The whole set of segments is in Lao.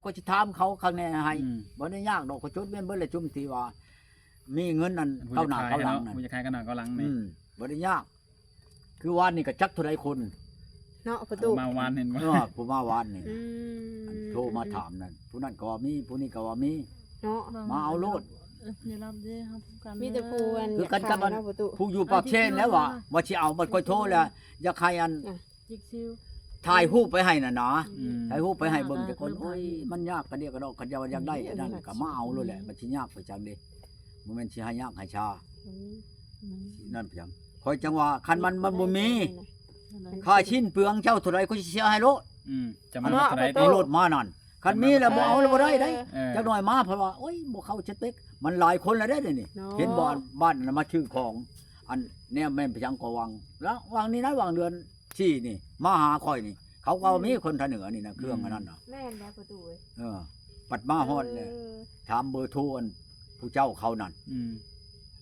ຂ້ອຍຊິຖາມເຂົາຄັກແນ່ໃຫ້. ອືມ ບໍ່ໄດ້ຍາກດອກ ຂ້ອຍຈົດແມ່ນເບິດແລ້ວ ຊຸມທີ່ວ່າມີເງິນນັ້ນ ຜູ້ ເກົ້າໜ້າ ຈະຂາຍ ເກົ້າຫຼັງ ເນາະ ນະ ຜູ້ຈະຂາຍເກົ້າໜ້າເກົ້າຫຼັງນີ້. ອືມ ບໍ່ໄດ້ຍາກ. ຄືວານນີ້ກໍຈັກເທົ່າໃດຄົນເນາະ ປະຕູ ມາວານເຫັນບໍ່? ເອີ ຜູ້ມາວານນີ້ ອືມ ອັນໂທມາຖາມນັ້ນ ຜູ້ນັ້ນກໍວ່າມີ ຜູ້ນີ້ກໍວ່າມີເນາະ ມາເອົາໂລດ. ເອີ ໄດ້ຮັບເດ້ ເຮົາພ້ອມກັນ ມີແຕ່ຜູ້ອັນ ຄືກັນກັບອັນ ຢາກຂາຍເນາະ ປະຕູ ຜູ້ຢູ່ປາກເຊນແລ້ວວ່າ ວ່າຊິເອົາ ບັດຂ້ອຍໂທແລ້ວ ຢາກໃຫ້ອັນ ອ່ະ ຈິກຊິວ ຖ່າຍຮູບໄປໃຫ້ນະນະ ອືມ ຖ່າຍຮູບໄປໃຫ້ເບິ່ງ ອ່າ ແຕ່ກ່ອນ ໂອ້ຍ ມັນຍາກກະດຽກກະດອກ ຄັນຢາກ ຢາກໄດ້ ອືມ ອັນນັ້ນກະມາເອົາໂລດແຫຼະ ມັນຊິຍາກໄປຈັ່ງເດ ບໍ່ແມ່ນຊິໃຫ້ຍາກໃຫ້ຊາ ອືມ ນັ້ນເປັນຫຍັງ ຂ້ອຍຈັ່ງວ່າ ຄັນມັນ ມັນບໍ່ມີ ຄ່າຊີ້ນເປືອງເຈົ້າເທົ່າໃດ ຂ້ອຍຊິເສຍໃຫ້ໂລດ. ອືມ ຈະມາເທົ່າໃດ ເອົາໂລດມານັ້ນ ຄັນມີແລ້ວບໍ່ເອົາແລ້ວບໍ່ໄດ້ເດ້. ເອີ ຈັກໜ້ອຍມາເພິ່ນວ່າ ໂອ້ຍ ບໍ່ເຂົ້າສະເຕັກ ມັນຫຼາຍຄົນແລ້ວເດ້ ດຽວນີ້ ເນາະ ເຫັນບໍ່ ອັນບ້ານນັ້ນມາຊື້ຂອງ ອັນແນວແມ່ນໄປຫຍັງກໍຫວັງ ລະຫວ່າງນີ້ນະ ຫວ່າງເດືອນສີ່ນີ້ ມາຫາຂ້ອຍນີ້ ເຂົາກໍມີ ອືມ ຄົນທາງເໜືອນີ້ນະ ເຄື່ອງ ອືມ ອັນນັ້ນນະ. ແມ່ນແລ້ວປະຕູເອີຍ ເອີ ບັດມາຮອດແລ້ວ ເອີ ຖາມເບີໂທອັນຜູ້ເຈົ້າເຂົານັ້ນ ອືມ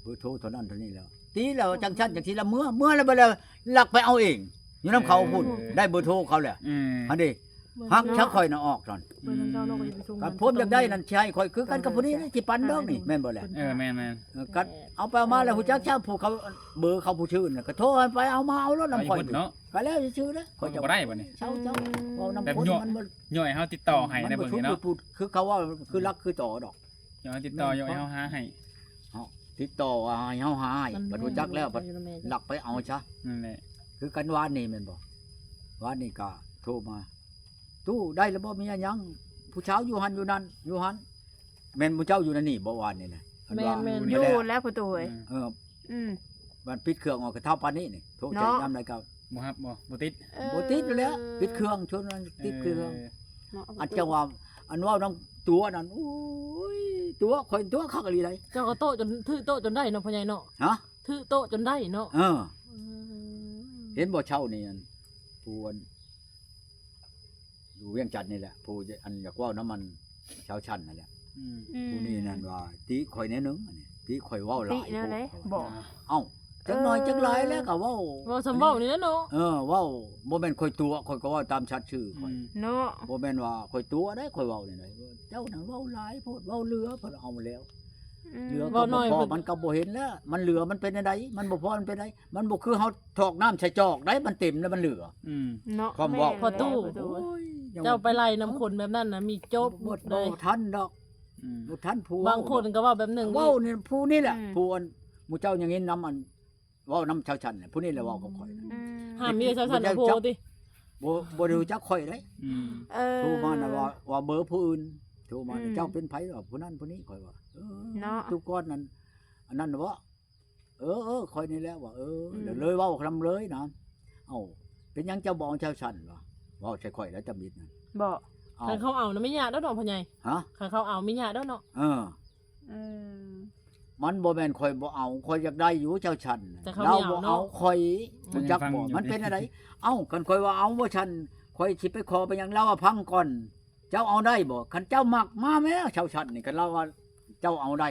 ເບີໂທເທົ່ານັ້ນເທົ່ານີ້ແລ້ວ ຕິແລ້ວຈັ່ງຊັ້ນຈັ່ງຊີ້ລະ ເມືອ ເມືອແລ້ວ ບັດແລ້ວລັກໄປເອົາເອງ ຢູ່ນຳເຂົາພຸ້ນ ເອີ ໄດ້ເບີໂທເຂົາແລ້ວ ອືມ ຫັ້ນເດ ຮັກຊະຂ້ອຍນະອອກນັ້ນ ເອີ ຄັນພວມຢາກໄດ້ນັ້ນ ຊິໃຫ້ຂ້ອຍຄືກັນກັບຜູ້ນີ້ ຊິປັນດອກນີ້ ແມ່ນບໍ່ແຫຼະ? ເອີ ແມ່ນໆ ເອີ ກັດເອົາໄປເອົາມາແລ້ວ ຮູ້ຈັກຊະ ຜູ້ເຂົາ ເບີເຂົາຜູ້ຊື່ນະ ກໍໂທໃຫ້ໄປເອົາມາເອົາໂລດນຳຂ້ອຍ ກໍແລ້ວຊື່ໆເດ້. ຂ້ອຍຈະບໍ່ໄດ້ບັດນີ້ ເຈົ້າ ເຈົ້າເວົ້ານຳຄົນ ມັນບໍ່ ຍ້ອຍເຮົາຕິດຕໍ່ໃຫ້ໄດ້ເບິ່ງນີ້ເນາະ ຄືເຂົາເວົ້າ ຄືລັກຄືຕໍ່ດອກ ຍ້ອຍເຮົາຕິດຕໍ່ ຍ້ອຍເຮົາຫາໃຫ້ ເຮົາຕິດຕໍ່ວ່າໃຫ້ເຮົາຫາໃຫ້ ບັດຮູ້ຈັກແລ້ວ ບັດລັກໄປເອົາຊະ ນັ້ນແຫຼະ ຄືກັນວານນີ້ແມ່ນບໍ່? ວານນີ້ກໍໂທມາ ຕູ້ໄດ້ແລ້ວບໍ່? ມີຫຍັງ ຜູ້ສາວຢູ່ຫັ້ນຢູ່ນັ້ນ ຢູ່ຫັ້ນ ແມ່ນໝູ່ເຈົ້າຢູ່ໃນນີ້ບໍ່ວານນີ້ນະ? ແມ່ນໆ ຢູ່ແລ້ວ ຢູ່ແລ້ວປະຕູເອີຍ ເອີ ອືມ ມັນປິດເຄື່ອງອອກກະເທົ່າປານນີ້ນີ້ ໂທໃສ່ຍາມໃດກໍບໍ່ຮັບ ບໍ່ ບໍ່ຕິດ ເອີ ບໍ່ຕິດຢູ່ແລ້ວ ປິດເຄື່ອງ ຊ່ວງນັ້ນຕິດເຄື່ອງ ເອີ ອັນຈັງວ່າ ອັນເວົ້ານຳຕົວະນັ້ນ ໂອ້ຍ ຕົວະ ຂ້ອຍຕົວະຄັກອີ່ຫຼີໃດ໋ ເຈົ້າກໍໂຕະຈົນ ຖືໂຕະຈົນໄດ້ເນາະ ພໍ່ໃຫຍ່ເນາະ ຮະ ຖືໂຕະຈົນໄດ້ເນາະ ເອີ ອືມ ເຫັນບໍ່ ເຊົ້ານີ້ ອັນ ຜູ້ອັນ ຢູ່ວຽງຈັນນີ້ແຫຼະ ຜູ້ ອັນ ຢາກເວົ້ານຳມັນ ຊາວຊັ້ນນັ້ນແຫຼະ ອືມ ອືມ ຜູ້ນີ້ນັ້ນວ່າຕິຂ້ອຍແນວໜຶ່ງ ອັນນີ້ຕິຂ້ອຍເວົ້າຫຼາຍ ຕິແນວໃດ ໂພດ ບໍ່ ເອົ້າ ຈັກໜ້ອຍ ເອີ ຈັກຫຼາຍແລ້ວກໍເວົ້າ ເວົ້າສ່ຳເວົ້ານີ້ແຫຼະເນາະ ເອີ ເວົ້າ ບໍ່ແມ່ນຂ້ອຍຕົວະ ຂ້ອຍກໍເວົ້າຕາມສັດຊື່ຂ້ອຍ ອືມ ເນາະ ບໍ່ແມ່ນວ່າຂ້ອຍຕົວະໄດ໋ ຂ້ອຍເວົ້າແນວໃດ ເຈົ້ານັ້ນເວົ້າຫຼາຍໂພດ ເວົ້າເຫຼືອ ເພິ່ນເອົາແລ້ວ ອືມ ເຫຼືອກໍບໍ່ພໍ ມັນກໍບໍ່ເຫັນແລ້ວ ມັນເຫຼືອມັນເປັນແນວໃດ ມັນບໍ່ພໍມັນເປັນໃດ ມັນບໍ່ຄືເຮົາຖອກນ້ຳໃສ່ຈອກໃດ໋ ມັນເຕັມແລ້ວມັນເຫຼືອ ອືມ ເນາະ ຄວາມເວົ້າ ແມ່ນແຫຼະ ພໍ່ຕູ້ ໂອ້ຍ ເຈົ້າໄປໄລ່ນຳຄົນແບບນັ້ນນະ ມີຈົບ ບໍ່ ບໍ່ທັນດອກ ອືມ ບໍ່ທັນຜູ້ເວົ້າ ບາງຄົນກໍເວົ້າແບບໜຶ່ງ ເວົ້ານີ້ຜູ້ນີ້ແລະ ອືມ ຜູ້ອັນ ໝູ່ເຈົ້າຍັງເຫັນນຳອັນ ເວົ້ານຳຊາວຊັ້ນແຫຼະ ຜູ້ນີ້ແຫຼະເວົ້າກັບຂ້ອຍ ອືມ ຫ້າມມີຊາວຊັ້ນນຳໂພຕິ ບໍ່ ບໍ່ໄດ້ຮູ້ຈັກຂ້ອຍເດ້ ອືມ ເອີ ໂທມານະວ່າ ວ່າເບີຜູ້ອື່ນ ໂທມາ ອືມ ເຈົ້າເປັນໃຜ ວ່າຜູ້ນັ້ນຜູ້ນີ້ ຂ້ອຍວ່າ ເອີ ເນາະ ທຸກກ່ອນນັ້ນ ອັນນັ້ນເນາະ ເອີ ເອີ ຂ້ອຍນີ້ແຫຼະວ່າ ເອີ ອືມ ແລ້ວເລີຍເວົ້ານຳເລີຍນະ ເອົ້າ ເປັນຫຍັງເຈົ້າບໍ່ເອົາຊາວຊັ້ນ ວ່າ ເວົ້າໃສ່ຂ້ອຍແລ້ວ ຈຳອິດນັ້ນ ບໍ່ ເອົ້າ ຄັນເຂົາເອົານະ ມີຍາດອກເນາະ ພໍ່ໃຫຍ່ ຮະ ຄັນເຂົາເອົາ ມີຍາດອກເນາະ ເອີ ອືມ ມັນບໍ່ແມ່ນຂ້ອຍບໍ່ເອົາ ຂ້ອຍຢາກໄດ້ຢູ່ເຈົ້າຊັ້ນ ແຕ່ເຂົາ ລາວບໍ່ເອົາ ບໍ່ເອົາຂ້ອຍ ອືມ ຮູ້ຈັກບໍ່ ມັນເປັນອັນໃດ ເອົ້າ ຄັນຂ້ອຍວ່າເອົາບໍ່ຊັ້ນ ຂ້ອຍຊິໄປຂໍໄປຫຍັງ ລາວວ່າຟັງກ່ອນ ເຈົ້າເອົາໄດ້ບໍ່ ຄັນເຈົ້າມັກມາແມ້ ເຈົ້າຊັ້ນນີ້ ຄັນລາວວ່າເຈົ້າເອົາໄດ້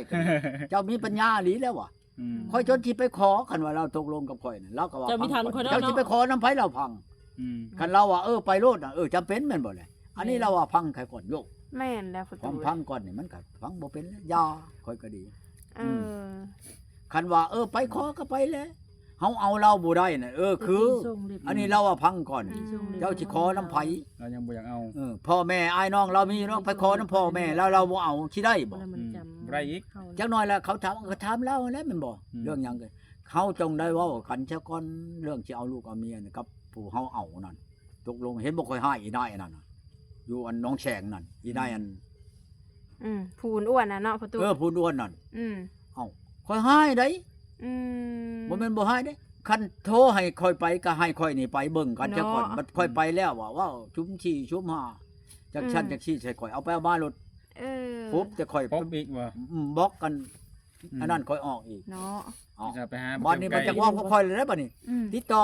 ເຈົ້າມີປັນຍາອີ່ຫຼີແລ້ວວ່າ ອືມ ຂ້ອຍຈົນຊິໄປຂໍ ຄັນວ່າລາວຕົກລົງກັບຂ້ອຍນະ ລາວກໍວ່າ ເຈົ້າມີທັນຂ້ອຍເນາະ ເຈົ້າຊິໄປຂໍນຳໃຜລາວຟັງ ອືມ ຄັນລາວວ່າ ເອີ ໄປໂລດນະ ເອີ ຈຳເປັນແມ່ນບໍ່ແຫຼະ ອັນນີ້ ແມ່ນ ລາວວ່າຟັງຂ້ອຍກ່ອນໂຍ ແມ່ນແລ້ວ ຟັງ ຟັງກ່ອນນີ້ ມັນກໍຟັງບໍ່ເປັນແລ້ວ ຢ່າ ຂ້ອຍກໍດີ ເອີ ອືມ ຄັນວ່າ ເອີ ໄປຂໍກໍໄປແຫຼະ ເຮົາເອົາລາວບໍ່ໄດ້ນະ ເອີ ຄື ອັນນີ້ລາວວ່າຟັງກ່ອນ ອືມ ເຈົ້າຊິຂໍນຳໃຜ ລາວຍັງບໍ່ຢາກເອົາ ເອີ ພໍ່ແມ່ອ້າຍນ້ອງລາວມີເນາະ ໄປຂໍນຳພໍ່ແມ່ລາວ ລາວບໍ່ເອົາ ຊິໄດ້ບໍ່ ອືມ ບໍ່ໄດ້ອີກ ຈັກໜ້ອຍລະເຂົາຖາມ ກໍຖາມລາວຫັ້ນແຫຼະ ແມ່ນບໍ່ ອືມ ເລື່ອງຫຍັງ ເຮົາຕ້ອງໄດ້ເວົ້າກັນຊະກ່ອນ ເລື່ອງຊິເອົາລູກເອົາເມຍນະ ກັບຜູ້ເຮົາເອົານັ້ນ ຕົກລົງ ເຫັນບໍ່ ຂ້ອຍຮ້າຍອີ່ນາຍອັນນັ້ນນະ ຢູ່ອັນໜອງແສງນັ້ນ ອີ່ນາຍອັນ ອືມ ຜູ້ອ້ວນໆນະເນາະ ພໍ່ຕູ້ ເອີ ຜູ້ອ້ວນນັ້ນ ອືມ ເອົ້າ ຂ້ອຍຮ້າຍໃດ ອືມ ບໍ່ແມ່ນບໍ່ຮ້າຍເດ້ ຄັນໂທໃຫ້ຂ້ອຍໄປ ກໍໃຫ້ຂ້ອຍນີ້ໄປເບິ່ງກັນຊະກ່ອນ ເນາະ ບັດຂ້ອຍໄປແລ້ວ ວ່າເວົ້າຊຸມສີ່ຊຸມຫ້າ ຈັກຊັ້ນ ອືມ ຈັກຊີ້ໃສ່ຂ້ອຍ ເອົາໄປເອົາມາໂລດ ເອີ ປຸບ ແຕ່ຂ້ອຍ ປົບອີກວ່າ ອືມ ບລັອກກັນ ອືມ ອັນນັ້ນຂ້ອຍອອກອີກເນາະ ເອົ້າ ຈະໄປຫາ ບັດນີ້ມັນຈັກເວົ້າກັບຂ້ອຍແລ້ວບັດນີ້ ອືມ ຕິດຕໍ່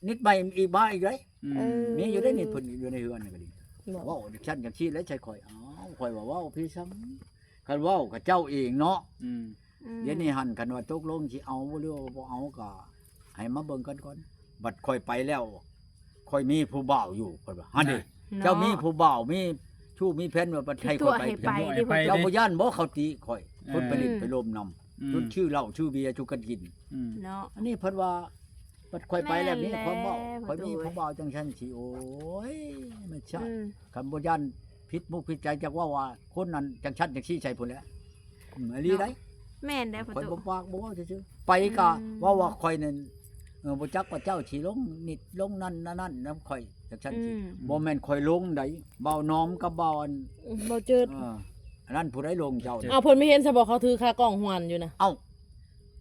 ນິດໃໝ່ອີກ ມາອີກເດ້ ອືມ ເອີ ມີຢູ່ເດ້ນີ້ ເພິ່ນຢູ່ໃນເຮືອນນີ້ກໍດີ ເວົ້າຈັ່ງຊັ້ນຈັ່ງຊີ້ແຫຼະໃສ່ຂ້ອຍ ອ້າວ ຂ້ອຍວ່າເວົ້າພີ້ຊ້ຳ ຄັນເວົ້າກັບເຈົ້າເອງເນາະ ອືມ ອືມ ດຽວນີ້ຫັ້ນ ຄັນວ່າຕົກລົງຊິເອົາ ຫຼືວ່າບໍ່ເອົາ ກໍໃຫ້ມາເບິ່ງກັນກ່ອນ ບັດຂ້ອຍໄປແລ້ວ ຂ້ອຍມີຜູ້ບ່າວຢູ່ ເພິ່ນວ່າ ຫັ້ນເດ້ ເນາະ ເຈົ້າມີຜູ້ບ່າວ ມີ ຊູ້ມີແຜນວ່າບັດໃຫ້ຂ້ອຍໄປ ໃຫ້ໄປ ເຈົ້າບໍ່ຢ້ານບໍ່ເຂົາຕິຂ້ອຍ ເອີ ຄົນໄປຫຼິ້ນໄປລົມນຳ ອືມ ຈົນຊື້ເຫຼົ້າຊື້ເບຍສູ່ກັນກິນ ອືມ ເນາະ ອັນນີ້ເພິ່ນວ່າ ບັດຂ້ອຍໄປແລ້ວ ແມ່ນແຫຼະ ມີຄວາມເວົ້າ ປະຕູ ຂ້ອຍມີຜູ້ບ່າວຈັ່ງຊັ້ນຊີ້ ໂອ້ຍ ແມ່ນຊະ ອືມ ຄັນບໍ່ຢ້ານຜິດມຸກຜິດໃຈ ຈັກເວົ້າວ່າຄົນນັ້ນຈັ່ງຊັ້ນຈັ່ງຊີ້ໃສ່ພຸ້ນແຫຼະ ອືມ ອີ່ຫຼີໃດ໋ ແມ່ນແຫຼະ ປະຕູ ຂ້ອຍບໍ່ປາກບໍ່ເວົ້າຊື່ໆ ໄປກະ ອືມ ເວົ້າວ່າຂ້ອຍນັ້ນ ເອີ ບໍ່ຈັກວ່າເຈົ້າຊິລົງນິດລົງນັ້ນນັ້ນນຳຂ້ອຍ ຈັ່ງຊັ້ນຊີ້ ອືມ ບໍ່ແມ່ນຂ້ອຍລົງໃດ໋ ບ່າວໜອມກັບບ່າວອັນ ອືມ ບ່າວເຈີດ ເອີ ອັນນັ້ນຜູ້ໃດລົງເຈົ້າ ເອົາ ເພິ່ນມີເຫັນຊະບໍ່ ເຂົາຖືຂາກ້ອງຫວນຢູ່ນະ ເອົ້າ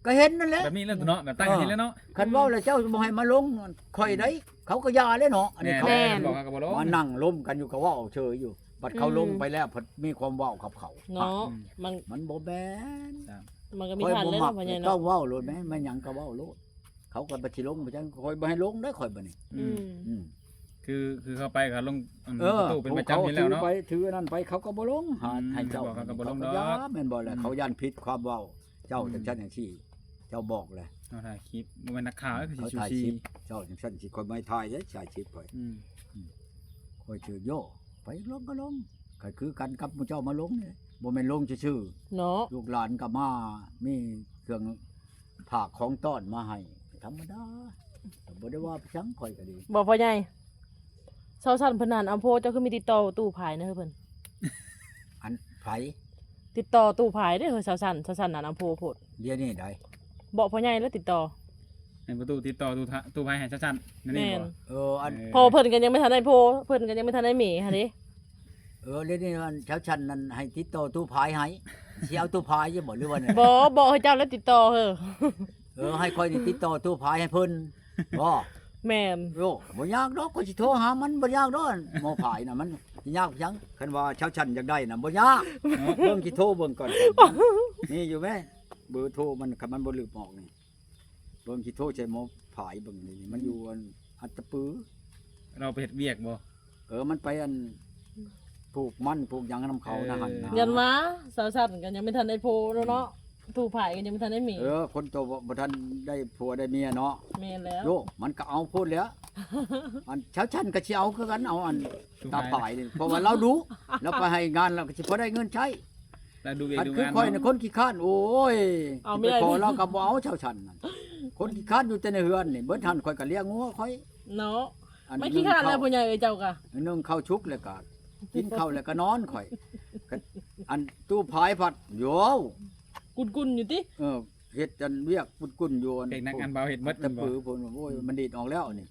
ກໍເຫັນນັ້ນແຫຼະ ແບບນີ້ແຫຼະເນາະ ແບບຕັ້ງເຫັນແລ້ວເນາະ ເອີ ຄັນເວົ້າແລ້ວເຈົ້າບໍ່ໃຫ້ມາລົງ ອືມ ຂ້ອຍໃດ ເຂົາກໍຢ່າແລ້ວເນາະ ອັນນີ້ ແມ່ນ ເຂົາ ແມ່ນ ບອກເຂົາກໍບໍ່ລົງ ມານັ່ງລົມກັນຢູ່ກໍເວົ້າເຊີຍຢູ່ ບັດເຂົາ ອືມ ລົງໄປແລ້ວ ພັດມີຄວາມເວົ້າກັບເຂົາ ເນາະ ອືມ ມັນ ມັນບໍ່ແມ່ນ ມັນກໍມີ ຂ້ອຍບໍ່ມັກ ທ່ານແຫຼະເນາະ ພໍ່ໃຫຍ່ເນາະ ຕ້ອງເວົ້າໂລດແໝ ແມ່ນຫຍັງກໍເວົ້າໂລດ ເຂົາກໍບໍ່ຊິລົງ ບໍ່ຈັ່ງຂ້ອຍບໍ່ໃຫ້ລົງເດ້ ຂ້ອຍບັດນີ້ ອືມ ອືມ ອືມ ຄື ຄືເຂົາໄປ ເຂົາລົງ ອັນ ເອີ ປະຕູເປັນປະຈຳຢູ່ແລ້ວເນາະ ຖືໄປ ຖືອັນນັ້ນໄປ ເຂົາກໍບໍ່ລົງ ຫາ ອືມ ໃຫ້ເຈົ້າ ເຂົາກໍບໍ່ລົງດອກ ເຂົາກໍຢ້ານ ແມ່ນບໍ່ແຫຼະ ອືມ ເຂົາຢ້ານຜິດຄວາມເວົ້າ ເຈົ້າ ອືມ ຈັ່ງຊັ້ນຈັ່ງຊີ້ ເຈົ້າບອກແຫຼະ ເຮົາຖ່າຍຄລິບ ບໍ່ແມ່ນນັກຂ່າວ ຄືຊິຊູຊີ ເຂົາຖ່າຍຄລິບ ເຈົ້າຈັ່ງຊັ້ນຊີ້ ຂ້ອຍບໍ່ໃຫ້ຖ່າຍເດ້ ຖ່າຍຄລິບຂ້ອຍ ອືມ ອືມ ຂ້ອຍຖືກໂຍ ໄປລົງກໍລົງ ກໍຄືກັນກັບໝູ່ເຈົ້າມາລົງນີ້ ບໍ່ແມ່ນລົງຊື່ໆ ເນາະ ລູກຫຼານກໍມາ ມີເຄື່ອງ ຝາກຂອງຕ້ອນມາໃຫ້ ທຳມະດາ ບໍ່ໄດ້ວ່າຫຍັງ ຂ້ອຍກໍດີ ບໍ່ ພໍ່ໃຫຍ່ ຊາວຊັ້ນເພິ່ນນັ້ນ ອຳໂພ ເຈົ້າຄືມີຕິດຕໍ່ຕູ້ພາຍນະເຮີ້ຍເພິ່ນ ອັນໃຜ? ຕິດຕໍ່ຕູ້ພາຍເດ້ເຮີ້ຍ ຊາວຊັ້ນ ຊາວຊັ້ນນັ້ນ ອຳໂພໂພດ ດຽວນີ້ໃດ? ບໍ່ ພໍ່ໃຫຍ່ແລ້ວຕິດຕໍ່ ໃຫ້ປະຕູຕິດຕໍ່ຕູ້ ຕູ້ພາຍໃຫ້ຊາວຊັ້ນ ແມ່ນບໍ່? ເອີ ອັນ ເອີ ພໍ່ເພິ່ນກໍຍັງບໍ່ທັນໄດ້ໂພ ເພິ່ນກໍຍັງບໍ່ທັນໄດ້ເມຫັ້ນເດ້ ເອີ ແລ້ວນີ້ອັນຊາວຊັ້ນນັ້ນໃຫ້ຕິດຕໍ່ຕູ້ພາຍໃຫ້ ຊິເອົາຕູ້ພາຍຢູ່ບໍ່ ຫຼືວ່າແນວໃດ? ບໍ່ ບໍ່ ໃຫ້ເຈົ້າແລ້ວຕິດຕໍ່ເຮີ້ຍ ເອີ ໃຫ້ຂ້ອຍນີ້ຕິດຕໍ່ຕູ້ພາຍໃຫ້ເພິ່ນບໍ? ແມ່ນ ໂອ້ ບໍ່ຍາກດອກ ຂ້ອຍຊິໂທຫາມັນ ບໍ່ຍາກດອກ ໝໍພາຍນະ ມັນຊິຍາກຫຍັງ? ຄັນວ່າຊາວຊັ້ນຢາກໄດ້ນະ ບໍ່ຍາກ ເບິ່ງຊິໂທເບິ່ງກ່ອນ ມີຢູ່ແມ ເບີໂທມັນ ຄັນມັນບໍ່ລືມອອກນີ້ ເບິ່ງຊິໂທໃສ່ໝໍພາຍເບິ່ງນີ້ ມັນຢູ່ອັນອັດຕະປື ລາວໄປເຮັດວຽກບໍ່? ເອີ ມັນໄປອັນ ປູກມັນ ປູກຫຍັງນຳເຂົານະຫັ້ນນະ ເອີ ຢ້ານວ່າ ຊາວຊັ້ນກໍຍັງບໍ່ທັນໄດ້ໂພເນາະ ອືມ ຕູ້ພາຍກໍຍັງບໍ່ທັນໄດ້ມີ ເອີ ຄົນໂຕບໍ່ ບໍ່ທັນໄດ້ຜົວໄດ້ເມຍເນາະ ແມ່ນແລ້ວ ໂຍ ມັນກໍເອົາໂພດແຫຼະ ອັນຊາວຊັ້ນກໍຊິເອົາຄືກັນ ເອົາອັນຕູ້ພາຍ ຕາພາຍນີ້ ເພາະວ່າລາວດຸ ລາວໄປໃຫ້ງານ ລາວກໍຊິພໍໄດ້ເງິນໃຊ້ ລາວດຸວຽກດູງານ ຄັນຄືຂ້ອຍນີ້ ເນາະ ຄົນຂີ້ຄ້ານ ໂອ້ຍ ເອົາ ຊິໄປຂໍລາວກໍບໍ່ເອົາ ຊາວຊັ້ນນັ້ນ ຄົນຂີ້ຄ້ານຢູ່ແຕ່ໃນເຮືອນນີ້ ເບິດຫັ້ນ ຂ້ອຍກໍລ້ຽງງົວຂ້ອຍ ເນາະ ອັນ ມັນຂີ້ຄ້ານແລ້ວ ພໍ່ໃຫຍ່ເອີຍ ເຈົ້າກະ ໜຶ່ງເຂົ້າສຸກແລ້ວກະກິນເຂົ້າແລ້ວກະນອນຂ້ອຍ ກະ ອັນຕູ້ພາຍພັດ ໂຢ ກຸ່ນໆຢູ່ຕິ ເອີ ເຮັດອັນວຽກກຸ່ນໆຢູ່ ອັນເຮັດໜັກອັນເບົາເຮັດໝົດ ຕະປືພຸ້ນ ໂອ້ຍ ມັນດີດອອກແລ້ວນີ້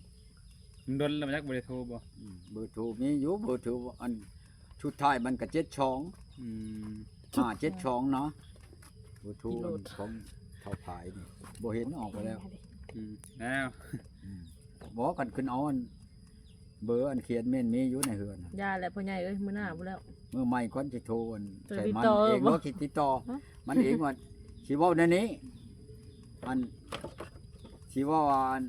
ມັນດົນແລ້ວ ຈັກບໍ່ໄດ້ໂທບໍ່? ອືມ ເບີໂທມີຢູ່ ເບີໂທ ອັນສຸດທ້າຍມັນກະເຈັດສອງ ອືມ ຫ້າເຈັດສອງເນາະ ເບີໂທຂອງທ້າວພາຍນີ້ ບໍ່ເຫັນອອກໄປແລ້ວ ອືມ ແລ້ວ ອືມ ບໍ່ ຄັນຂຶ້ນເອົາອັນ ເບີອັນຂຽນແມ່ນມີຢູ່ໃນເຮືອນ ຢ່າແຫຼະພໍ່ໃຫຍ່ເອີຍ ມື້ໜ້າພຸ້ນແລ້ວ ມື້ໃໝ່ກ່ອນຊິໂທອັນ ໃສ່ມັນເອງເນາະ ຊິຕິດຕໍ່ ມັນເອງວ່າ ຊິເວົ້າແນວນີ້ ອັນ ຊິເວົ້າວ່າ ອັນ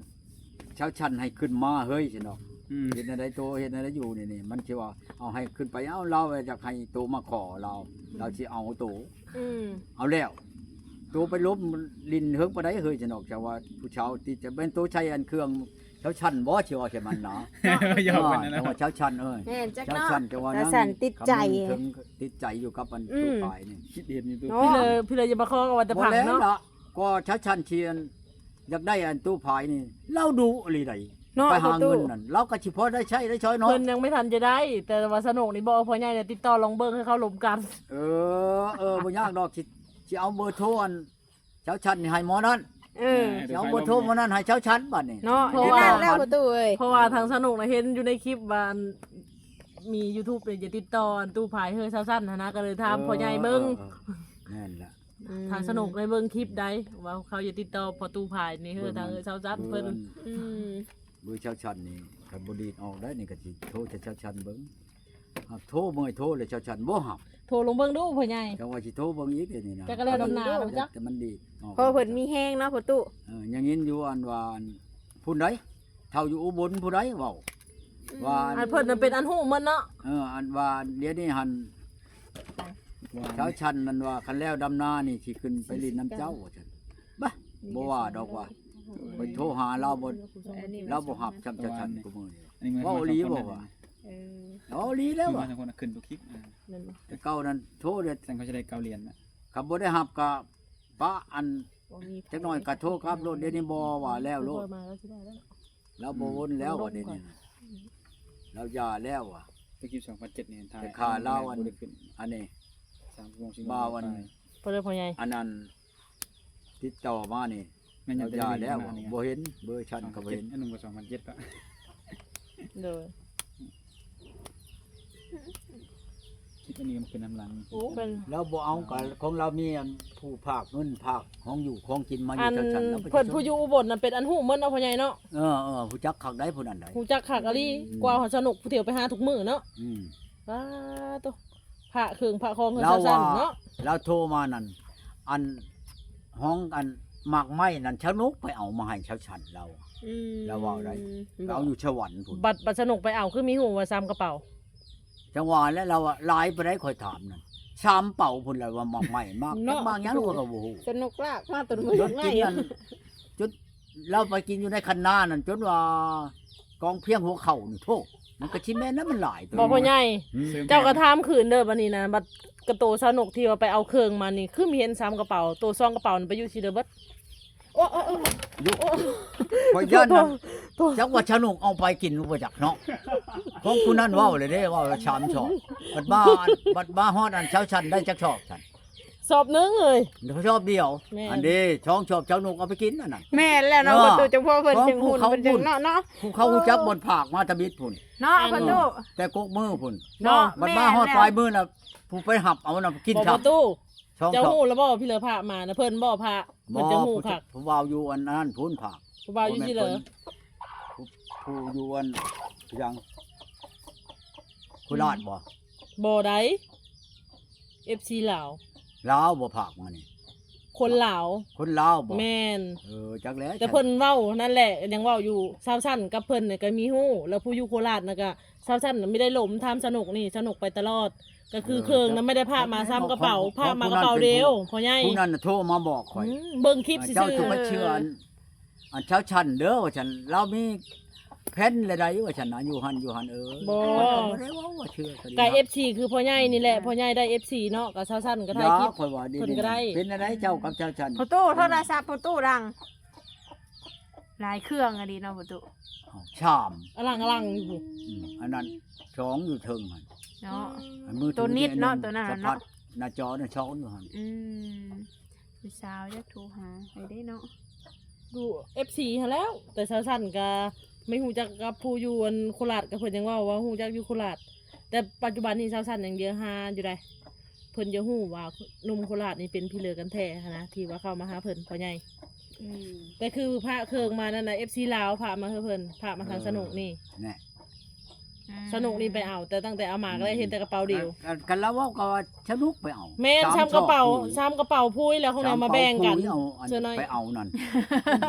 ຊາວຊັ້ນໃຫ້ຂຶ້ນມາເຮີ້ຍ ຊັ້ນດອກ ອືມ ເຮັດແນວໃດໂຕ ເຮັດແນວໃດຢູ່ນີ້ ນີ້ ມັນຊິວ່າ ເອົາໃຫ້ຂຶ້ນໄປ ເອົາ ລາວຢາກໃຫ້ໂຕມາຂໍລາວ ລາວຊິເອົາໂຕ ອືມ ເອົາແລ້ວ ໂຕໄປລົມຫຼິ້ນເຫິງປານໃດເຮີ້ຍ ຊັ້ນດອກ ເຈົ້າວ່າຜູ້ຊາວຕິດ ຈະແມ່ນໂຕໃສ່ອັນເຄື່ອງ ຊາວຊັ້ນບໍ່ ຊິເວົ້າໃສ່ມັນນະ ຢອກມັນນະ ເອີ ຊາວຊັ້ນເອີຍ ແມ່ນຈັກເນາະ ຊາວຊັ້ນ ແຕ່ວ່າ ຊາວຊັ້ນຕິດໃຈ ຍັງເຖິງຕິດໃຈຢູ່ກັບອັນ ອືມ ຕູ້ພາຍນີ້ ຄິດເຫັນຢູ່ ເນາະ ພີ່ເລີ ພີ່ເລີຢ່າມາຂໍກັບວ່າແຕ່ຜັງເນາະ ບໍ່ແລ້ວລະ ກໍຊາວຊັ້ນທີ່ອັນ ຢາກໄດ້ອັນຕູ້ພາຍນີ້ ລາວດຸອີ່ຫຼີໃດ ເນາະ ໄປຫາເງິນນັ້ນ ລາວກໍຊິພໍໄດ້ໃຊ້ໄດ້ສອຍເນາະ ເພິ່ນຍັງບໍ່ທັນຈະໄດ້ ແຕ່ວ່າສະໜົກນີ້ບອກພໍ່ໃຫຍ່ນີ້ ຕິດຕໍ່ລອງເບິ່ງໃຫ້ເຂົາລົມກັນ ເອີ ເອີ ບໍ່ຍາກດອກ ຊິ ຊິເອົາເບີໂທອັນ ຊາວຊັ້ນນີ້ໃຫ້ໝໍນັ້ນ ເອີ ເອີ ຊິເອົາເບີໂທໝໍນັ້ນໃຫ້ຊາວຊັ້ນບັດນີ້ ເນາະ ເພາະວ່າ ແມ່ນແລ້ວປະຕູເອີຍ ເພາະວ່າທາງສະໜຸກນະເຫັນຢູ່ໃນຄລິບວ່າ ອັນ ມີຢູທູບນີ້ຈະຕິດຕໍ່ອັນຕູ້ພາຍເຮີ້ຍຊາວຊັ້ນຫັ້ນນະ ກໍເລີຍຖາມພໍ່ໃຫຍ່ເບິ່ງ ເອີ ເອີ ເອີ ແມ່ນລະ ອືມ ທາງສະໜຸກໄດ້ເບິ່ງຄລິບໃດ ວ່າເຂົາຈະຕິດຕໍ່ພໍ່ຕູ້ພາຍນີ້ເຮີ້ຍ ທາງເຮີ້ຍຊາວຊັ້ນເພິ່ນ ອືມ ເບີຊາວຊັ້ນນີ້ ຄັນບໍ່ດີດອອກໄດ້ນີ້ ກໍຊິໂທໃສ່ຊາວຊັ້ນເບິ່ງ ຫາກໂທເມື່ອຍໂທແລ້ວຊາວຊັ້ນບໍ່ຮັບ ໂທລອງເບິ່ງດູພໍ່ໃຫຍ່ ຈັກວ່າຊິໂທເບິ່ງອີກເດນີ້ນະ ຈັກກໍແລ້ວນຳໜ້ານຳຈັກ ແຕ່ມັນດີດອອກ ເພາະເພິ່ນມີແຮງເນາະພໍ່ຕູ້ ເອີ ຍັງຍິນຢູ່ອັນວ່າ ອັນ ພຸ້ນໃດ ເຖົ້າຢູ່ອຸບົນຜູ້ໃດເວົ້າ ອືມ ວ່າ ອັນເພິ່ນນະເປັນອັນຮູ້ໝົດເນາະ ເອີ ອັນວ່າດຽວນີ້ຫັ້ນ ວ່າ ຊາວຊັ້ນນັ້ນວ່າ ຄັນແລ້ວດຳນານີ້ ຊິຂຶ້ນໄປຫຼິ້ນນຳເຈົ້າ ວ່າຊັ້ນ ບະ ບໍ່ວ່າດອກວ່າ ຂ້ອຍໂທຫາລາວບໍ່ ລາວບໍ່ຮັບຊ້ຳ ຊາວຊັ້ນ ອັນນີ້ ຄູ່ມື້ນີ້ ອັນນີ້ ເວົ້າອີ່ຫຼີບໍ່ວ່າ ເອີ ອໍ ອີ່ຫຼີແລ້ວວ່າ ຄືມາສອງຄົນນະ ຂຶ້ນທຸກຄລິບ ອ່າ ແມ່ນບໍ່? ແຕ່ເກົ່ານັ້ນໂທເດ້ ຈັ່ງເຂົາຈະໄດ້ເກົ້າຫຼຽນນະ ຄັນບໍ່ໄດ້ຮັບກໍປະ ອັນ ບໍ່ມີໃຜ ຈັກໜ້ອຍກໍໂທກັບໂລດ ດຽວນີ້ບໍ່ວ່າແລ້ວໂລດ ມາແລ້ວຊິໄດ້ແລ້ວ ລາວບໍ່ວົນແລ້ວ ອືມ ວ່າດຽວນີ້ນະ ອືມ ລາວຢ່າແລ້ວວ່າ ແຕ່ຄລິບສອງພັນເຈັດນີ້ ໄປຂ້າລາວ ອັນ ບໍ່ໄດ້ຂຶ້ນ ອັນນີ້ ສາມຊົ່ວໂມງ ສີ່ໂມງ ບ່າວ ອັນ ປາຍ ບໍ່ໄດ້ພໍ່ໃຫຍ່ ອັນນັ້ນ ຕິດຕໍ່ມານີ້ ແມ່ນຫຍັງ ລາວຢ່າແລ້ວ ແຕ່ເລື່ອງນີ້ ບໍ່ເຫັນ ເບີຊັ້ນກໍບໍ່ເຫັນ ສອງພັນເຈັດ ອັນໜຶ່ງກໍສອງພັນເຈັດ ປະ ໂດຍ ຄລິບອັນນີ້ມັນຂຶ້ນນຳຫຼັງ ໂອ້ ເພິ່ນ ລາວບໍ່ເອົາ ກໍຂອງລາວມີອັນຜູ້ພາກເງິນ ພາກຂອງຢູ່ຂອງກິນມາຢູ່ ອັນ ຈັ່ງຊັ້ນ ລາວໄປ ເພິ່ນຜູ້ຢູ່ອຸບົນນັ້ນເປັນອັນຮູ້ໝົດເນາະ ພໍ່ໃຫຍ່ເນາະ ເອີໆ ຮູ້ຈັກຄັກໄດ໋ຜູ້ນັ້ນໄດ໋ ຮູ້ຈັກຄັກອີ່ຫຼີ ອືມ ກວ່າເຮົາສະໜຸກຜູ້ທ່ຽວໄປຫາທຸກມື້ເນາະ ອືມ ປາໂຕ ພະເຄື່ອງພະຂອງເພິ່ນ ລາວວ່າ ເຈົ້າຊັ້ນເນາະ ລາວໂທມານັ້ນ ອັນ ຫ້ອງ ອັນ ໝາກໄມ້ນັ້ນ ຊາວນົກໄປເອົາມາໃຫ້ຊາວຊັ້ນລາວ ອືມ ລາວເວົ້າໄດ້ ເນາະ ເອົາຢູ່ສະຫວັນພຸ້ນ ບັດ ບັດຊາວນົກໄປເອົາ ຄືມີຮູ້ວ່າສາມກະເປົາ ຈັ່ງວ່າແຫຼະ ລາວວ່າຫຼາຍປານໃດ ຂ້ອຍຖາມນັ້ນ ສາມເປົາພຸ້ນ ລາວວ່າໝາກໄມ້ ໝາກ ເນາະ ໝາກຫຍັງ ໂອ້ ຂ້ອຍກໍບໍ່ຮູ້ ຊາວນົກລາກມາແຕ່ໝາກໄມ້ ຈົນກິນນັ້ນ ຈົນ ລາວໄປກິນຢູ່ໃນຄັນນານັ້ນ ຈົນວ່າກອງພຽງຫົວເຂົ່ານີ້ ໂທ້ ມັນກໍຊິແມ່ນນະ ມັນຫຼາຍໂຕ ບໍ່ ພໍ່ໃຫຍ່ ອືມ ເຈົ້າກໍຖາມຄືນເດີ ບັດນີ້ນະ ບັດກະໂຕຊາວນົກທີ່ວ່າໄປເອົາເຄື່ອງມານີ້ ຄືມີເຫັນສາມກະເປົາ ໂຕສອງກະເປົານັ້ນໄປຢູ່ໃສເດີເບິດ ໂອ້ ໂອ້ ໂອ້ ຢູ່ ໂອ້ ຂ້ອຍຢ້ານນະ ໂທດ ໂທດ ຈັກວ່າຊາວນົກເອົາໄປກິນບໍ່ຈັກເນາະ ຂອງຜູ້ນັ້ນເວົ້າເລີຍເດ້ ເວົ້າສາມຊອບ ບັດມາ ບັດມາຮອດອັນຊາວຊັ້ນໄດ້ຈັກຊອບຊັ້ນ ຊອບໜຶ່ງເອີຍ ຊອບດຽວ ແມ່ນ ອັນເດ້ ສອງຊອບ ຊາວນົກເອົາໄປກິນອັນນັ້ນ ແມ່ນແລ້ວເນາະ ເນາະ ປະຕູ ຈັ່ງພໍ່ເພິ່ນ ຈັ່ງຫຸ່ນເພິ່ນ ຈັ່ງເນາະ ເນາະ ຜູ້ເຂົາຮູ້ຈັກບ່ອນພາກມາທຳອິດພຸ້ນ ເນາະ ເນາະ ປະຕູ ແຕ່ກົກມືພຸ້ນ ເນາະ ບັດມາຮອດປາຍມື້ນະ ຜູ້ໄປຮັບເອົານະ ກິນ ບໍ່ ຄັບ ປະຕູ ສອງ ເຈົ້າ ຊອບ ຮູ້ແລ້ວບໍ່ ພີ່ເລີພະມານະ ເພິ່ນບໍ່ພະ ເພິ່ນຈະຮູ້ຄັກ ຜູ້ບ່າວຢູ່ອັນນັ້ນພຸ້ນພະ ຜູ້ບ່າວຢູ່ໃສເລີ ຜູ້ ຜູ້ຢູ່ອັນຫຍັງ ໂຄລາດບໍ່? ບໍ່ໄດ໋ ເອັຟຊີລາວ ລາວບໍ່ພາກມານີ້ ຄົນລາວ ຄົນລາວບໍ່? ແມ່ນ ເອີ ຈັກແຫຼະ ແຕ່ເພິ່ນເວົ້ານັ້ນແຫຼະ ຍັງເວົ້າຢູ່ ຊາວຊັ້ນກັບເພິ່ນນີ້ກໍມີຮູ້ ແລ້ວຜູ້ຢູ່ໂຄລາດນະກໍ ຊາວຊັ້ນນະມີໄດ້ລົມຖາມຊາວນົກນີ້ ຊາວນົກໄປຕະຫຼອດ ກໍຄືເຄື່ອງນະ ເອີ ໄມ່ໄດ້ພາກມາ ສາມກະເປົາ ພາກມາກະເປົາດຽວ ພໍ່ໃຫຍ່ ຜູ້ນັ້ນນະໂທມາບອກຂ້ອຍ ອືມ ເບິ່ງຄລິບຊື່ໆ ເຈົ້າຈະມາເຊື່ອອັນ ອັນຊາວຊັ້ນເດີວ່າຊັ້ນ ລາວມີແຜ່ນລະໃດວ່າຊັ້ນນະ ຢູ່ຫັ້ນຢູ່ຫັ້ນ ເອີ ບໍ່ ຂ້ອຍກໍບໍ່ໄດ້ເວົ້າວ່າເຊື່ອກໍດີ ກະເອັຟຊີຄືພໍ່ໃຫຍ່ນີ້ແຫຼະ ອືມ ພໍ່ໃຫຍ່ໄດ້ເອັຟຊີເນາະ ກະຊາວຊັ້ນກໍຖ່າຍຄລິບ ຂ້ອຍວ່າດີ ເພິ່ນກໍໄດ້ ເປັນແນວໃດເຈົ້າກັບຊາວຊັ້ນ ພໍ່ຕູ້ ໂທລະສັບພໍ່ຕູ້ດັງ ຫຼາຍເຄື່ອງອີ່ຫຼີເນາະ ປະຕູ ສາມ ອະລັງໆຢູ່ ອືມ ອັນນັ້ນສອງຢູ່ເທິງຫັ້ນເນາະ ອືມ ອັນມືຖື ໂຕນິດເນາະ ໂຕນັ້ນເນາະ ສະພັດໜ້າຈໍນັ້ນສອງຢູ່ຫັ້ນ ອືມ ຜູ້ສາວຢາກໂທຫາໃຜເດ້ເນາະ ຢູ່ເອັຟຊີຫັ້ນແຫຼ້ວ ແຕ່ຊາວຊັ້ນກະໄມ່ຮູ້ຈັກກັບຜູ້ຢູ່ອັນໂຄລາດ ກະເພິ່ນຍັງເວົ້າວ່າຮູ້ຈັກຢູ່ໂຄລາດ ແຕ່ປັດຈຸບັນນີ້ຊາວຊັ້ນຍັງຢາກຫາຢູ່ໃດ ເພິ່ນຢາກຮູ້ວ່າໜຸ່ມໂຄລາດນີ້ເປັນພີ່ເລີກັນແທ້ຫັ້ນນະ ທີ່ວ່າເຂົ້າມາຫາເພິ່ນ ພໍ່ໃຫຍ່ ອືມ ແຕ່ຄືພະເຄື່ອງມານັ້ນນະ ເອັຟຊີລາວພາມາໃຫ້ເພິ່ນ ພາມາທາງ ເອີ ສະໜຸກນີ້ ແນ່ ອືມ ສະໜຸກນີ້ໄປເອົາ ແຕ່ຕັ້ງແຕ່ເອົາມາກໍໄດ້ ອືມ ເຫັນແຕ່ກະເປົາດຽວ ກັນ ກັນລາວເວົ້າກໍວ່າສະໜຸກໄປເອົາ ແມ່ນ ສາມກະເປົາ ສາມກະເປົາພຸ້ຍ ແລ້ວຂ້າງໃນມາແບ່ງກັນ ສາມກະເປົາພຸ້ຍ ເອົາອັນ ເຊື່ອໜ້ອຍ ໄປເອົານັ້ນ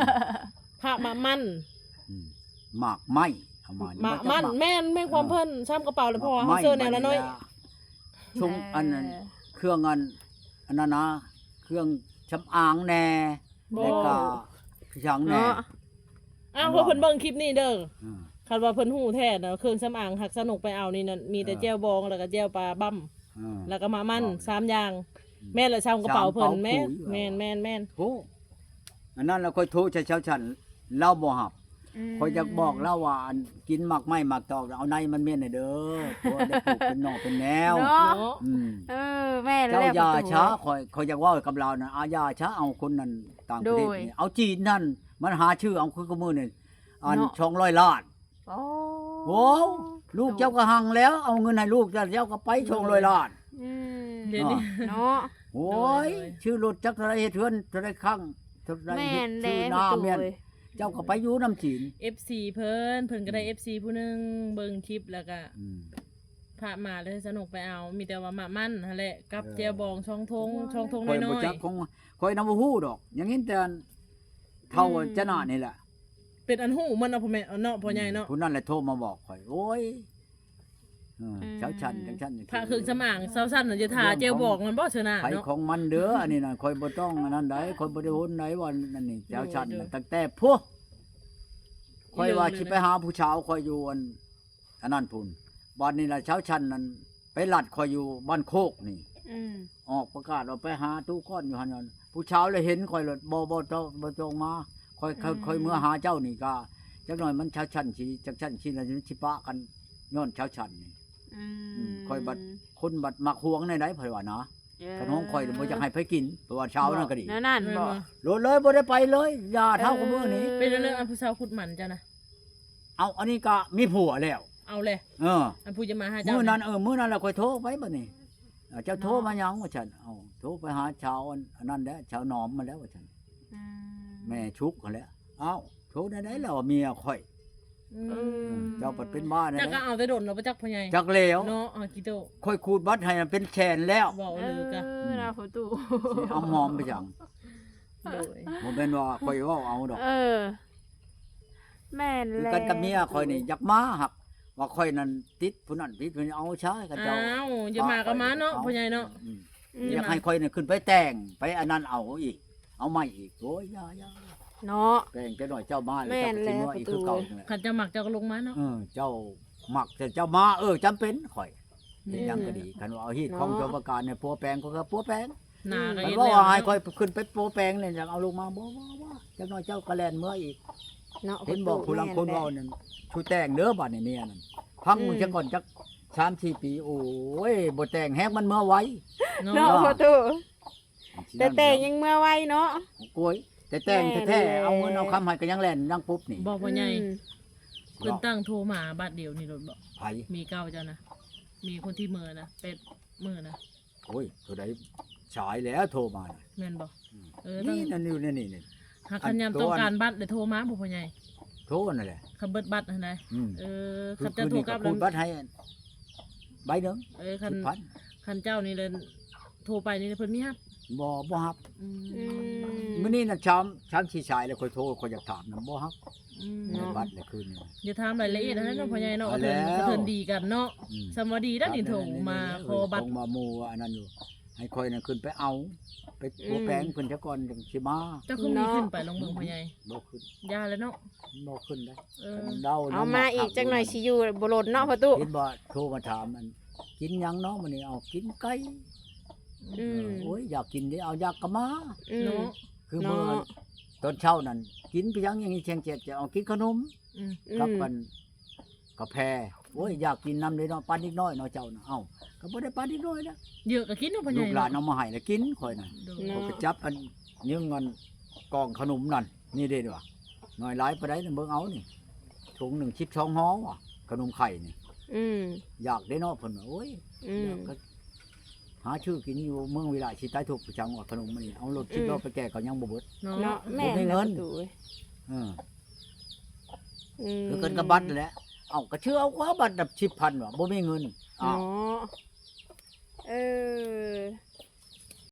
ພະມາກມັນ ອືມ ໝາກໄມ້ ເອົາມາ ໝາກມັນ ໝາກ ແມ່ນ ແມ່ນຄວາມ ເອີ ເພິ່ນ ສາມກະເປົາ ແລ້ວເພາະວ່າເຮົາເຊື່ອແນວລະໜ້ອຍ ເອີ ຊົງ ເອີ ອັນນັ້ນ ເຄື່ອງອັນ ອັນນັ້ນນະ ເຄື່ອງສຳອາງແດ່ ບໍ່ ແລ້ວກໍຫຍັງແດ່ ເນາະ ອ້າວ ເພາະເພິ່ນເບິ່ງຄລິບນີ້ເດີ ອືມ ຄັນວ່າເພິ່ນຮູ້ແທ້ນະ ເຄື່ອງສຳອາງຫາກສະໜຸກໄປເອົານີ້ນະ ມີແຕ່ ເອີ ແຈ່ວບອງ ແລ້ວກໍແຈ່ວປາບ້ຳ ເອີ ແລ້ວກໍໝາກມັນ ສາມຢ່າງ ແມ່ນລະ ຊາມກະເປົາເພິ່ນ ແມ່ນ ແມ່ນ ແມ່ນ ແມ່ນ ໂອ້ ອັນນັ້ນລະ ຂ້ອຍໂທໃສ່ຊາວຊັ້ນ ລາວບໍ່ຮັບ ອືມ ຂ້ອຍຢາກບອກລາວວ່າ ອັນ ກິນໝາກໄມ້ໝາກຕອກ ເອົາໃນມັນເມັນໃຫ້ເດີ ເພື່ອໄດ້ປູກເປັນໜໍ່ເປັນແນວ ເນາະ ເນາະ ອືມ ເອີ ແມ່ນແລ້ວ ເຈົ້າຢ່າຊ້າ ປະຕູ ຂ້ອຍ ຂ້ອຍຢາກເວົ້າກັບລາວນະ ອາ ຢ່າຊ້າ ເອົາຄົນນັ້ນຕ່າງປະເທດນີ້ ໂດຍ ເອົາຈີນນັ້ນ ມັນຫາຊື້ເອົາຄືມື້ນີ້ ອັນ ເນາະ ສອງຮ້ອຍລ້ານ ໂອ້ ໂອ້ ລູກເຈົ້າກໍຮັ່ງແລ້ວ ເອົາເງິນໃຫ້ລູກເຈົ້າ ເຈົ້າກໍໄປ ອືມ ສອງຮ້ອຍລ້ານ ອືມ ເນາະ ເນາະ ໂອ້ຍ ໂດຍ ຊື້ລົດຈັກເທົ່າໃດ ເຮັດເຮືອນເທົ່າໃດ ຄັ້ງເທົ່າໃດ ແມ່ນ ເຮັດຊື້ນາ ແມ່ນ ເຈົ້າກໍໄປຢູ່ນຳຈີນ ເອັຟຊີເພິ່ນ ເພິ່ນກໍໄດ້ ອືມ ເອັຟຊີຜູ້ໜຶ່ງເບິ່ງຄລິບ ແລ້ວກໍ ອືມ ພະມາແລ້ວ ສະໜຸກໄປເອົາ ມີແຕ່ວ່າໝາກມັນຫັ້ນແຫຼະ ກັບ ເອີ ແຈ່ວບອງ ສອງຖົງ ສອງຖົງນ້ອຍໆ ຂ້ອຍນຳບໍ່ຮູ້ດອກ ຍັງເຫັນແຕ່ ເຖົ້າ ອືມ ຈະນະນີ້ແຫຼະ ເປັນອັນຮູ້ໝົດເນາະ ພໍ່ແມ່ເນາະ ພໍ່ໃຫຍ່ເນາະ ອືມ ຜູ້ນັ້ນແຫຼະໂທມາບອກຂ້ອຍ ໂອ້ຍ ເອີ ອືມ ເຈົ້າຊັ້ນຈັ່ງຊັ້ນ ພະເຄື່ອງສຳອາງ ເຈົ້າຊັ້ນນະ ຈະຖ້າແຈ່ວບອງມັນບໍ່ຊະນະ ໃຜ ເນາະ ຂອງມັນເດີ ອັນນີ້ນະ ຂ້ອຍບໍ່ຕ້ອງອັນນັ້ນໃດ ຂ້ອຍບໍ່ໄດ້ຫົນໃດວ່າອັນນີ້ ເຈົ້າຊັ້ນ ໂດຍ ຕັ້ງແຕ່ພຸ້ນ ຂ້ອຍວ່າ ໂດຍ ຊິໄປຫາຜູ້ສາວຂ້ອຍຢູ່ອັນ ອັນນັ້ນພຸ້ນ ບາດນີ້ລະຊາວຊັ້ນນັ້ນໄປລັດຂ້ອຍຢູ່ບ້ານໂຄກນີ້ ອືມ ອອກປະກາດວ່າໄປຫາຕູ້ກ້ອນຢູ່ຫັ້ນ ຜູ້ຊາວລະເຫັນຂ້ອຍລະ ບໍ່ ບໍ່ຕ້ອງ ບໍ່ຕ້ອງມາ ຂ້ອຍ ຂ້ອຍ ອືມ ຂ້ອຍເມືອຫາເຈົ້ານີ້ກະ ຈັກໜ້ອຍມັນຊາວຊັ້ນຊິ ຈັກຊັ້ນຊິລະຊິປະກັນຍ້ອນຊາວຊັ້ນນີ້ ອືມ ອືມ ຂ້ອຍບັດ ຄົນບັດມັກຫວງແນວໃດ ຂ້ອຍວ່ານະ ເອີ ຄັນຂອງຂ້ອຍນີ້ບໍ່ຢາກໃຫ້ໃຜກິນ ເພາະວ່າຊາວນັ້ນກະດີ ແນວນັ້ນບໍ ໂລດເລີຍ ບໍ່ໄດ້ໄປເລີຍ ຢ່າເທົ່າ ເອີ ຂອງມື້ນີ້ ເປັນເລື່ອງອັນຜູ້ສາວຂຸດໝັ້ນເຈົ້ານະ ເອົາ ອັນນີ້ກະມີຜົວແລ້ວ ເອົາແຫຼະ ເອີ ອັນຜູ້ຈະມາຫາເຈົ້າ ມື້ນັ້ນ ເອີ ມື້ນັ້ນລະຂ້ອຍໂທໄປບັດນີ້ ເຈົ້າໂທມາຫຍັງ ວ່າຊັ້ນ ເອົາ ໂທໄປຫາຊາວອັນນັ້ນແຫຼະ ຊາວໜອມຫັ້ນແຫຼະ ວ່າຊັ້ນ ອືມ ແມ່ຊຸກຫັ້ນແຫຼະ ເອົ້າ ໂທແນວໃດລະວ່າເມຍຂ້ອຍ ອືມ ເຈົ້າພັດເປັນບ້າແນວໃດ ຈັກກະເອົາແຕ່ດົນແລ້ວບໍ່ຈັກພໍ່ໃຫຍ່ ຈັກແລ້ວເນາະ ອາກິໂຕ ຂ້ອຍຂູດບັດໃຫ້ເປັນແສນແລ້ວ ເວົ້າເລີຍກະ ເອີ ອືມ ລາວພໍ່ຕູ້ ຊິເອົາຫອມໄປຫຍັງ ໂດຍ ບໍ່ແມ່ນວ່າຂ້ອຍເວົ້າເອົາດອກ ເອີ ແມ່ນແລ້ວ ຄືກັນກັບເມຍຂ້ອຍນີ້ຢາກມາ ຫາກວ່າຂ້ອຍນັ້ນຕິດຜູ້ນັ້ນຕິດຜູ້ນີ້ ເອົາຊາຍ ເຂົາເຈົ້າ ອ້າວ ຢ່າມາກໍມາເນາະ ເອົາ ພໍ່ໃຫຍ່ເນາະ ອືມ ອືມ ຢາກໃຫ້ຂ້ອຍນີ້ຂຶ້ນໄປແຕ່ງ ໄປອັນນັ້ນເອົາອີກ ເອົາໃໝ່ອີກ ໂອ້ຍ ຢ່າ ຢ່າ ເນາະ ແຕ່ງຈັກໜ້ອຍເຈົ້າມາແລ້ວ ແມ່ນແລ້ວ ເຈົ້າກໍຊິເມືອອີກຄືເກົ່າ ປະຕູ ຄັນເຈົ້າມັກເຈົ້າກໍລົງມາເນາະ ເອີ ເຈົ້າມັກແຕ່ເຈົ້າມາ ເອີ ຈຳເປັນຂ້ອຍ ເຮັດຫຍັງກໍດີ ຄັນວ່າເອົາຮີດຂອງຕົວປະການໃຫ້ຜົວແປງ ຂ້ອຍກໍຜົວແປງ ໜ້າກໍ ຄັນ ເຮັດ ວ່າ ແລ້ວ ໃຫ້ຂ້ອຍຂຶ້ນໄປປົວແປງນີ້ ຢາກເອົາລົງມາ ບໍ່ ບໍ່ ບໍ່ ຈັກໜ້ອຍເຈົ້າກໍແລ່ນເມືອອີກ ເນາະ ເຫັນບໍ່ ປະຕູ ຜູ້ລັງຄົນເວົ້ານັ້ນ ຊູແຕ່ງເດີບາດນີ້ເມຍນັ້ນ ຟັງເບິ່ງ ອືມ ຊະກ່ອນຈັກສາມສີ່ປີ ໂອ້ຍ ບໍ່ແຕ່ງແຮງມັນເມືອໄວ ເນາະ ເນາະ ປະຕູ ແຕ່ແຕ່ງຍັງເມືອໄວເນາະ ໂອ້ຍ ແຕ່ແຕ່ງແທ້ໆ ແມ່ນແລ້ວ ເອົາເງິນເອົາຄຳໃຫ້ກໍຍັງແລ່ນຍັງປຸບນີ້ ບໍ່ ພໍ່ໃຫຍ່ ອືມ ເພິ່ນຕັ້ງໂທມາບາດດຽວນີ້ໂລດບໍ ໃຜ ເມເກົ່າເຈົ້ານະ ເມຄົນທີ່ເມືອນະ ແປດມື້ນະ ໂອ້ຍ ເທົ່າໃດສາຍແລ້ວໂທມານະ ແມ່ນບໍ່ ອືມ ເອີ ນີ້ນັ້ນຢູ່ໃນນີ້ ຫາກຄັນຍາມຕ້ອງການບັດແລ້ວໂທມາບໍ່ ພໍ່ໃຫຍ່ ໂທນັ້ນແຫຼະ ຄັນເບິດບັດຫັ້ນໃດ ອືມ ເອີ ຄັນຈະໂທກັບ ຂູດບັດໃຫ້ໃບໜຶ່ງ ເອີ ຄັນ ສິບພັນ ຄັນເຈົ້ານີ້ລະໂທໄປນີ້ເພິ່ນມີຮັບ ບໍ່ ບໍ່ຮັບ ອືມ ອືມ ມື້ນີ້ນະ ສາມ ສາມສີ່ສາຍແລ້ວ ຂ້ອຍໂທ ຂ້ອຍຢາກຖາມນຳ ບໍ່ຮັບ ອືມ ໃນບັດລະຄືນນີ້ ຢ່າຖາມລາຍລະອຽດຫັ້ນເນາະ ພໍ່ໃຫຍ່ເນາະ ເອີ ກະເທີນ ກະເທີນດີກັນເນາະ ອືມ ສ່ຳວ່າດີແລ້ວນີ້ ໂທມາຂໍບັດ ໂທມາໝູ່ອັນນັ້ນຢູ່ ໃຫ້ຂ້ອຍນັ້ນຂຶ້ນໄປເອົາ ໄປ ອືມ ປົວແປງເພິ່ນຊະກ່ອນ ຈັ່ງຊິມາ ເຈົ້າຄືມີຂຶ້ນໄປລອງເບິ່ງ ພໍ່ໃຫຍ່ ບໍ່ຂຶ້ນ ຢ່າແລ້ວເນາະ ບໍ່ຂຶ້ນໄດ ເອີ ເອົາມາອີກຈັກໜ້ອຍຊິຢູ່ບໍ່ດົນເນາະ ພໍ່ຕູ້ ເຫັນບໍ່ ໂທມາຖາມ ອັນ ກິນຫຍັງເນາະມື້ນີ້ ເອົາ ກິນໄກ່ ອືມ ເອີ ໂອ້ຍ ຢາກກິນເດ ເອົາ ຢາກກະມາ ອືມ ເນາະ ຄືມື້ ເນາະ ຕອນເຊົ້ານັ້ນ ກິນໄປຫຍັງ ຫຍັງແຊງແຈດ ຈະເອົາກິນຂະໜົມ ອືມ ກັບ ອືມ ອັນ ກາແຟ ໂອ້ຍ ຢາກກິນນຳເດ້ເນາະ ປານເດັກນ້ອຍເນາະເຈົ້ານະ ເອົ້າ ກໍບໍ່ໄດ້ປານເດັກນ້ອຍແລ້ວ ເຍອະກໍກິນເນາະ ພໍ່ໃຫຍ່ ລູກຫຼານເອົາມາໃຫ້ລະກິນ ຂ້ອຍນະ ໂດຍ ຂ້ອຍກໍຈັບອັນ ຍິງອັນ ກ່ອງຂະໜົມນັ້ນ ນີ້ເດ້ວ່າ ໜ້ອຍຫຼາຍປານໃດນະ ເບິ່ງເອົານີ້ ຖົງໜຶ່ງສິບສອງຫໍວ່າ ຂະໜົມໄຂ່ນີ້ ອືມ ຢາກເດ້ເນາະ ເພິ່ນວ່າ ໂອ້ຍ ອືມ ຢາກກໍ ຫາຊື້ກິນຢູ່ເມືອງວິໄລ ຊິຕາຍທຸກໄປຈັ່ງວ່າຂະໜົມອັນນີ້ ເອົາລົດ ອືມ ສິບລໍ້ໄປແກ່ກໍຍັງບໍ່ເບິດ ເນາະ ເນາະ ແມ່ນ ບໍ່ມີເງິນ ແລ້ວປະຕູເອີຍ ເອີ ອືມ ຄືກັນກັບບັດແຫຼະ ເອົ້າ ກໍຊື້ເອົາກວ່າບັດລະສິບພັນວ່າ ບໍ່ມີເງິນ ເນາະ ເອີ